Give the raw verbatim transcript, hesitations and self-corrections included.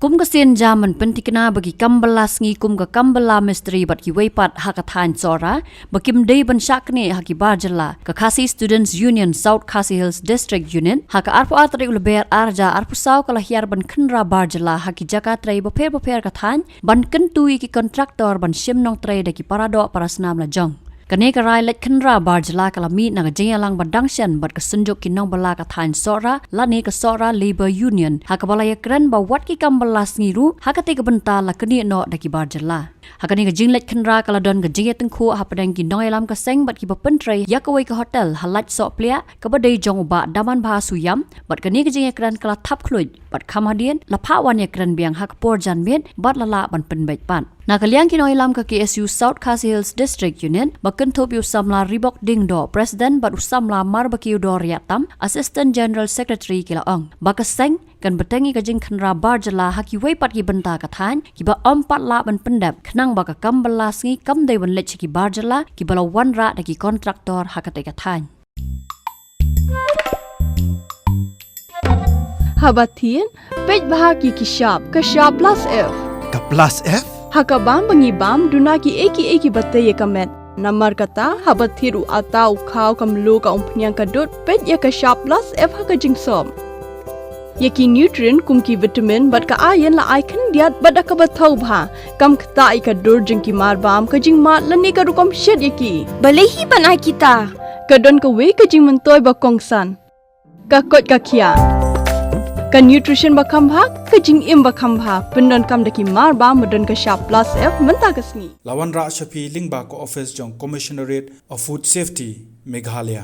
Kum ka sien jam ban pyntikna ba ki kam bylla sngi kum ka kam bylla mistri bad kiwei pat ha ka thaiñ Sohra ba kim dei ban shah knieh ha ki bar jylla, ka Khasi Students Union South Khasi Hills District Unit ha ka arphew ar tarik u Lber ar hajar arphew saw ka la hiar ban khynra bar jylla ha ki jaka trei bapher bapher ka thaiñ ban kyntu ïa ki kontraktor ban shim nongtrei da ki paradoh parasnam la jong. Kane ka rai leit khynra bar jylla ka la mih na ka jingïalang ba dang shen bad ka synjuk ki nongbylla ka thaiñ Sohra lane ka Sohra Labour Union ha kaba la ïakren ba wat ki kam bylla sngi ruh ha katei ka bynta la knieh noh da ki bar jylla. Ha kane ka jingleit khynra ka la don ka jingïatyngkhuh hapdeng ki nongïalam ka seng bad kiba pyntrei ïa kawei ka hotel ha Lait Sohpliah kaba dei jong u Bah Damanbha Suiam, bad kane ka jingïakren ka la thap khluid bad kham hadien la phah wan ïakren biang ha ka por janmiet bad la lah ban pynbeit pat. Na ka liang ki nongïalam ka K S U South Khasi Hills District Unit ba kynthup ïa u samla Ribok Diengdoh, President, bad u samla Marbakiew Doriahtam, Assistant General Secretary, ki la ong ba ka seng kan bteng ïa ka jingkhynra bar jylla ha kiwei pat ki bynta ka thaiñ kiba ym pat lah ban pyndep khnang ba ka kam bylla sngi kam dei ban leit sha ki bar jylla kiba la wanrah da ki kontraktor ha katei ka thaiñ. Haba thied, peit bha ki ki shap, ka shap plus F. Ka plus F? Ha ka bam ba ngi bam, duna ki ei ki ei kiba tei ïa ka met. Namar kata, haba thied u atta, u khaw, ka mluh, ka umphniang, ka dud, peit ïa ka shap plus F ha ka jingsop. Ïa ki nutrient kum ki vitamin bad ka iron la ai khyndiat bad da kaba thaw bha. Kam ktah ïa ka dur jong ki mar bam, ka jingmad lane ka rukom shet ïa ki. Balei hi ban ai kita? Ka don kawei ka jingmyntoi ba kongsan. Ka koit ka khiah. Ka nutrition ba kham bha, ka jingim ba kham bha. Pyndonkam da ki mar bam ba don ka shap plus F mynta ka sngi. La wanrah sha phi lyngba ka office jong Commissionerate of Food Safety, Meghalaya.